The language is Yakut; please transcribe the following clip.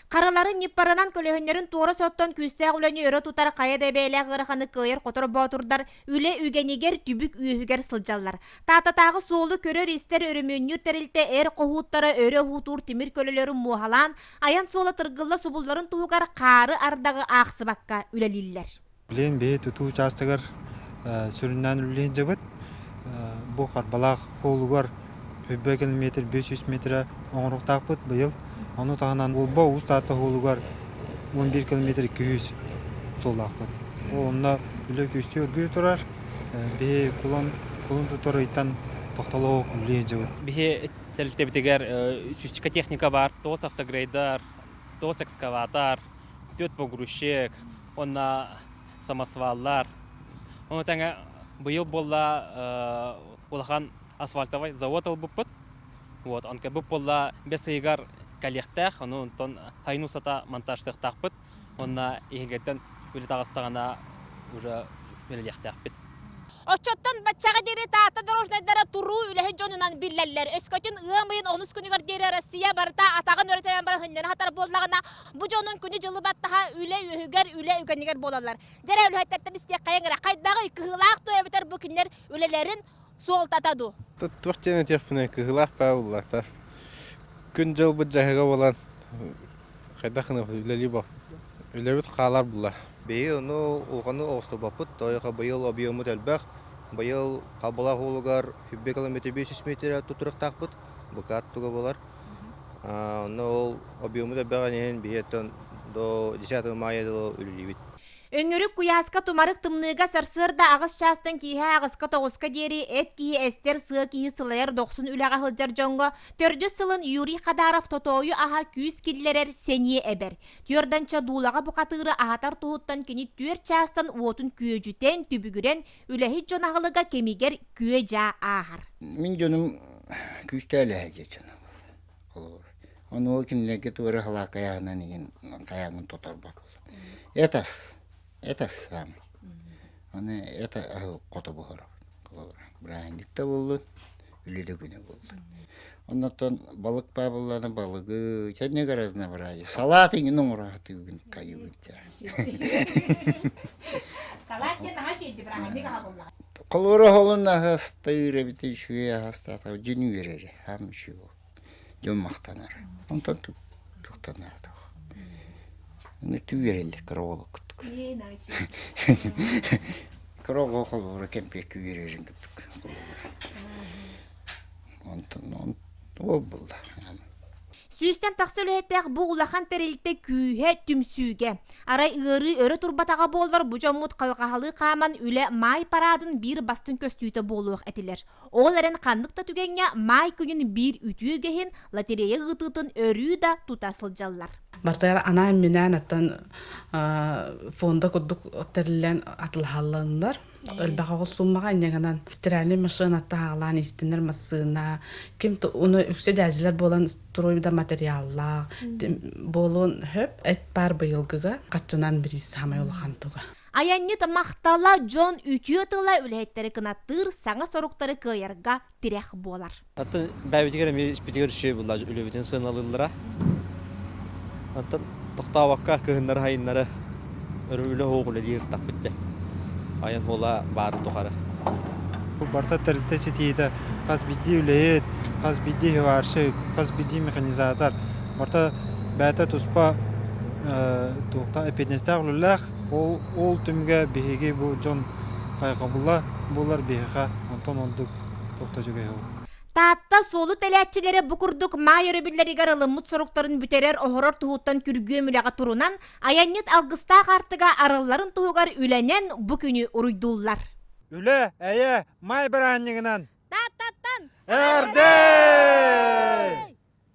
Харыларын ньыппарынан көлөһүннэрин туора соттон күүстээх үлэни өрө тутар хайа да бэйэлээх ыараханы кыайар-хотор боотурдар үлэ үгэнигэр түбүк үөһүгэр сылдьаллар. Тааттатааҕы суолу көрөр-истэр өрөмүөннүүр тэрилтэ эр хоһууттара өрө уһуутуур тимир көлөлөрүн муоһалаан, айан суола тыргылла субулларын туһугар хаары-ардаҕы аахсыбакка үлэлииллэр. Билигин биһи тутуу учаастагар сүрүннээн үлэлии сылдьабыт. Бу Харбалаах суолугар 100 километр 500 метрэ оҥоруохтаахпыт быйыл. Ону таһынан Уолба Уус Таатта суолугар 11 километр 200 суоллаахпыт. Ол онно үлэ күүстүү үргүү турар. Биһи кулун кулун тутар ыйтан тохтолоох үлэлии сылдьабыт. Биһи тэрилтэбитигэр сүүсчэкэ техника баар. Тоҕус автогрейдер, тоҕус экскаватор, түөрт погрузчик, уонна самосваллар. Ону тэҥэ быйыл буолла улахан асфальтовай завод ылбыппыт. Вот, он бу буолла бэс ыйыгар кэлиэхтээх, ону онтон сайын устата монтажтыахтаахпыт. Уонна иһигиттэн үлэ таҕыстаҕына уже үлэлиэхтээхпит. Оччоттон баччаҕа диэри Таатта дорожнайдара туруу үлэһит дьонунан биллэллэр. Өскөтүн ыам ыйын онус күнүгэр диэри Россия барыта атаҕын өрө тэбэн баран сынньана сатар буоллаҕына, бу дьонун күнү-дьылы баттаһа үлэ үөһүгэр, үлэ үгэнигэр буолаллар. Дьэрэ үлэһиттэртэн истиэххэйиҥ эрэ, хайдаҕый, кыһыылаах дуо эбэтэр бу кинилэр үлэлэрин суолтата дуу? Туох диэн этиэхпинэй, кыһыылаах баа буллахтар. Күн-дьылбыт дьаһыга буолан, хайдах гына үлэлии бо. Үлэбит хаалар булла. Биһи ону улаханы оҕустубаппыт, тойоха быйыл объеммут элбэх. Быйыл Халбалаах уолугар 100 километр 500 метр тутуруктаахпыт, букат туга болар. Онно ол объеммут элбэҕин иһин биһи оттон до 10 мая дылы үлэлиибит. Өҥүрүк куйааска тумарык тымныыга сарсыарда аҕыс чаастан киэһэ аҕыска тоҕуска диэри эт киһи эстэр, сыа киһи сылайар дохсун үлэҕэ сылдьар дьоҥҥо төрдүс сылын Юрий Хадаров тотоойу аһа күүс киллэрэр, сэниэ эбэр. Түөрданча дуулаҕа бухатыыры аһатар туһуттан кини түөрт чаастан уотун күөдьүтэн, түбүгүрэн, үлэһит дьон аһылыга кэмигэр күө-дьаа ааһар. Мин дьонум күүстээх үлэһит дьоно холобур. Ону ол кинилэргэ туора халаакайаһынан игин хайаамын тоторбот. Это это сам. Аны это хото буһарабын. Холобур, бырааһынньык да буоллун, үлэ да күнэ буоллун. Оннуттан балык баабылланы балыгы, чэнниг разнообразие. Салат иҥин оҥораатыыбын кайыбын Салат диэн наһаа үчүгэйди бырааһынньык аһа буоллаҕа. Холобура холун аһастыыр эбитэ үчүгэй аһастаатаҕа дьин үөрэрэ, хаам үчүгэй дьон махтанар. Онтон туктанар Аны үөрэллэр кыра оҕолор курдук. Кыра оҕо холобура кэмпиэккэ үөрэрин курдук холобура. Онтон ол булла. Сүүстэн тахса үлэһиттээх бу улахан тэрилтэ күүһэ түмсүүгэ. Арай ыарыы өрө турбатаҕа буоллар бу дьоммут халҕаһалыы хааман үлэ маай параадын биир бастыҥ көстүүтэ буолуох этилэр. Ол эрэн ханнык да түгэҥҥэ маай күнүн биир үтүө үгэһин лотерея ыытыытын өрүү да тута сылдьаллар. Бартыгар анаан-минээн оттон фонда курдук тэриллэн атылаһалланнар. Элбэх оҕус суммаҕа инньэ гынан стиральный машина таһаалаан иистэнэр массыына ким уну үксэ дьээдьилэр буолан стройда материаллаах буолуон хөп эт баар быйылгыга хаччынан бириис саамай улахан туга. Айанньыт махтала дьон үтүө тыла үлэһиттэри кынаттыыр саҥа соруктары кыайарга тирэх буолар. Атын бэйэбитигэр эмиэ испитигэр үчүгэй булла үлэбитин сыаналыыллара. Онтон тохтообокко кыһыннары-сайыннары үлэ суох үлэлиир тахпыт дэ. Айан хуола баарын тухары. Барыта тэрилтэ ситиһиитэ хас биирдии үлэһит, хас биирдии сварщик, хас биирдии механизатор барыта бэйэтэ туспа туохтан эппиэтинэстээх үлэлээх. Ол, ол түмүгэ биһиги бу дьон хайҕабыла буолар биһиэхэ онтон ордук туох да үчүгэй ол. Таатта суолу тэлээччилэрэ бу курдук маай өрөбүллэригэр ылыммыт соруктарын бүтэрэр-оһорор туһуттан күргүөм үлэҕэ турунан, айанньыт алгыстаах аартыга арылларын туһугар үлэнэн бу күнү уруйдууллар. Үлэ, эйэ, маай бырааһынньыгынан! Тааттаттан! Эрдэ!